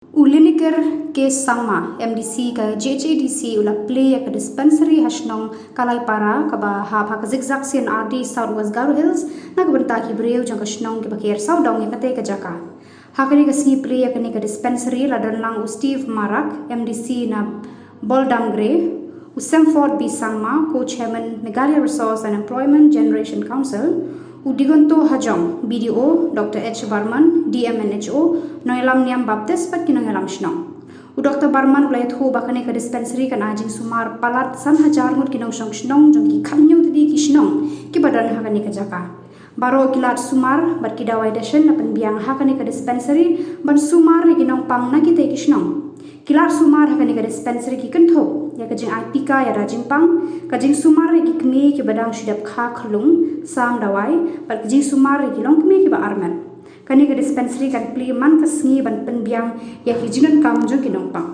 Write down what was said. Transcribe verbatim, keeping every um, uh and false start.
U Linikir K Sangma, M D C ka J H A D C, u la plie ïa ka dispensary ha shnong Kalaipara kaba hap ha ka zikzak C and R D South West Garo Hills na ka bynta ki briew jong ka shnong kiba ker sawdong ïa katei ka jaka. Ha kane ka sngi plie ïa kane ka dispensary la don lang u Steve Marak, M D C na Boldamgre, u Semford B Sangma, co-chairman Meghalaya Resource and Employment Generation Council, u Digonto Hajong, B D O, Doctor H Barman, D M and H O, nongïalam niam Baptist bad ki nongïalam shnong. U Doctor Barman u la ïathuh ba kane ka dispensary kan ai jingsumar palat san hajar ngut ki nongshong shnong jong ki khathynñiew tylli ki shnong kiba don ha kane ka jaka. Baroh ki lad sumar bad ki dawai dashen la pynbiang ha kane ka dispensary ban sumar ïa ki nongpang na kitei ki shnong. Ki lad sumar ha kane ka dispensary ki kynthup ïa ka jingai tika ïada jingpang, ka jingsumar ïa ki kmie kiba dang shu dep kha khyllung, sam dawai, bad ka jingsumar ïa ki longkmie kiba armet. Kane ka dispensary kan plie man ka sngi ban pynbiang ïa ki jingdonkam jong ki nongpang.